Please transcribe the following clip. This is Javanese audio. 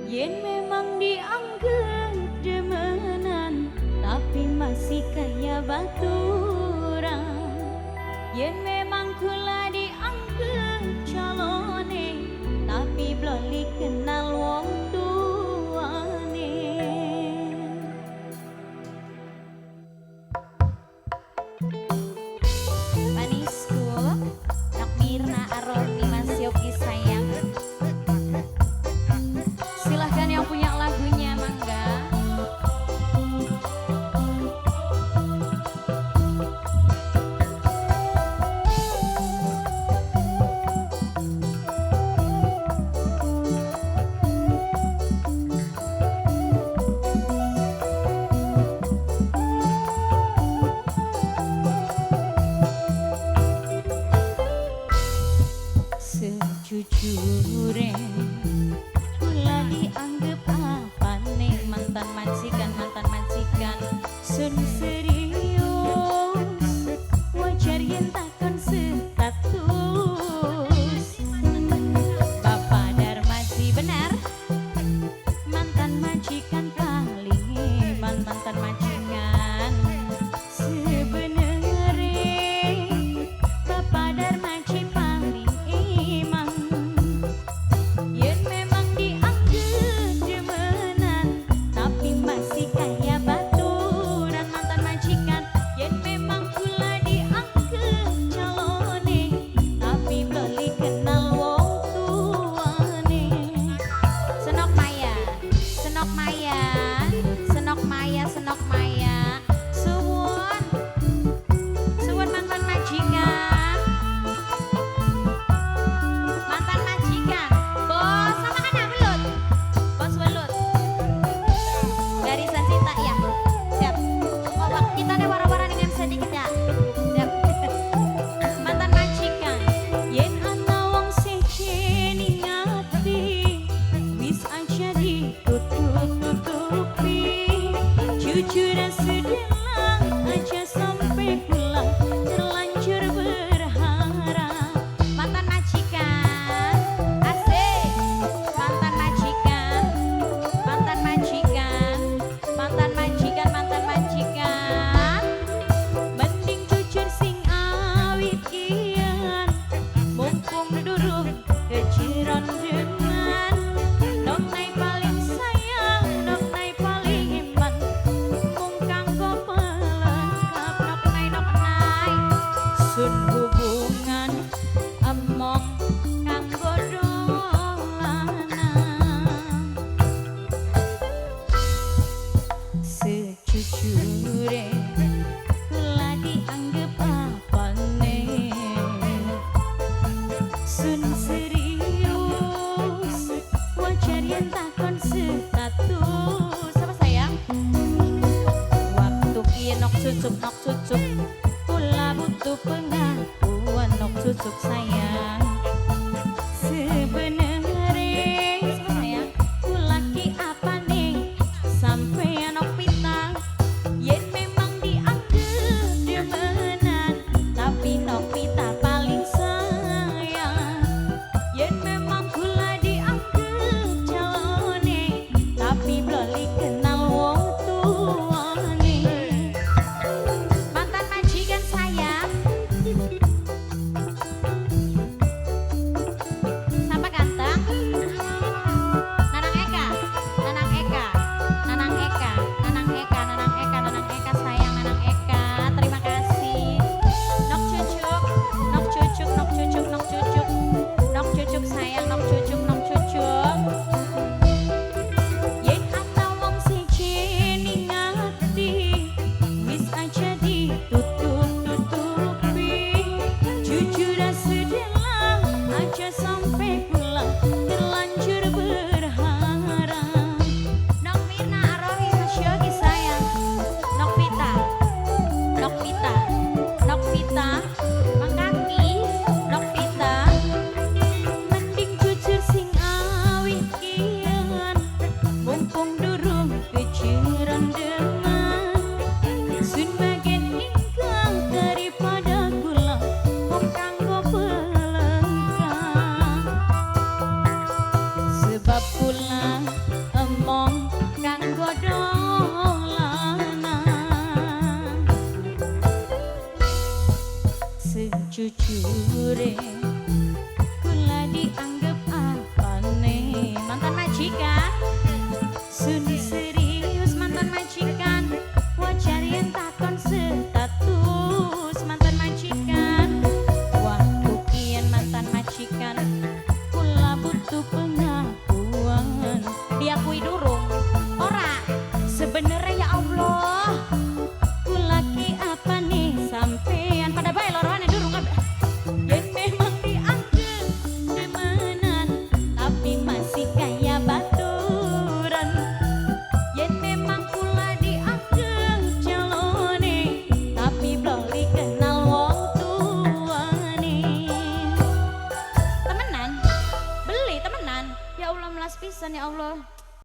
Yen memang dianggap demenan, tapi masih kaya baturan. Yen memang kula dianggap calone, tapi bloli kenal wong tuane. Manisku, Nok Mirna Aromi Mas Yogi sayang. Silahkan yang punya lagunya mangga. Sejujure kula dianggap apane, mantan majikan, mantan majikan. Sun serius, wajar yen takon status. Bapak Darmaji benar, mantan majikan paling hebat, mantan majikan. Sebenere Bapak Darmaji paling iman. Yen memang dianggap demenan, tapi masih kaya baturan, mantan majikan. Yen memang kula dianggap calone, tapi beli kenal wong tuane. Senok Maya, Senok Maya, Senok Maya, Senok Maya. Suwun, suwun mantan majikan, mantan majikan. Bos sama kan belut, bos belut. Garisan cinta ya, siap. Oh, kita nih wara-wara dengan sedikit ya. Siap. Mantan majikan, yen ana wong siji ning ati, wis aja ditutup-tutupi. Jujur sedelang aja sampai pulang terlanjur berharap. Mantan majikan, asik. Mantan majikan, mantan majikan, mantan majikan, mantan majikan. Mending jujur sing awit kian, mumpung durung kejeron deman. Nok nai paling sayang, nok nai paling iman, mung kanggo pelengkap. Nok nai, nok nai, Sun hubungan emong kanggo dolanan. Sejujure kula dianggap apane, sun serius, wajar yen takon status. Siapa sayang? Waktu kiye nok cucuk, nok cucuk, Kula butuh pengakuan nok cucuk sayang. Sebenere Siapa sayang? Kula ki apane sampeyan nok pitang. Yen memang dianggap demenan, tapi nok pita paling sayang. Yen memang kula dianggap calone, tapi beli kenal wong tuane. Mantan majikan sayang. Siapa ganteng? Nanang Eka, Nanang Eka, Nanang Eka, Nanang Eka, Nanang Eka, Nanang Eka sayang, Nanang Eka. Terima kasih. Nok cucuk, nok cucuk, nok cucuk, nok cucuk, nok cucuk sayang, nok cucuk, nok cucuk. Yen ana wong siji ning ati, wis aja ditutup-tutupi. Jujur sedelang aja sampai pulang terlanjur berharap. Nok Mirna Arohi Mas Yogi sayang. Nok Pita, Nok Pita, Nok Pita, Mangkaki, Nok Pita. Mending jujur sing awit kian, mumpung durung kejeron deman. Sun bagen ingkang daripada kula mung kanggo pelengkap. Sebab kula Jujure kula dianggap apane? Mantan majikan. Sun serius mantan majikan, wajar yen takon status mantan majikan. Waktu kian mantan majikan, kula butuh pengakuan. Diakui durung. Ora. Sebenernya ya Allah, kula ki apa nih sampean pada bae loroane durung kabeh. Yen memang dianggap demenan, tapi masih kaya baturan. Yen memang kula dianggap calone, tapi beli kenal wong tuane. Temenan. Beli temenan. Ya Allah, melas pisan ya Allah.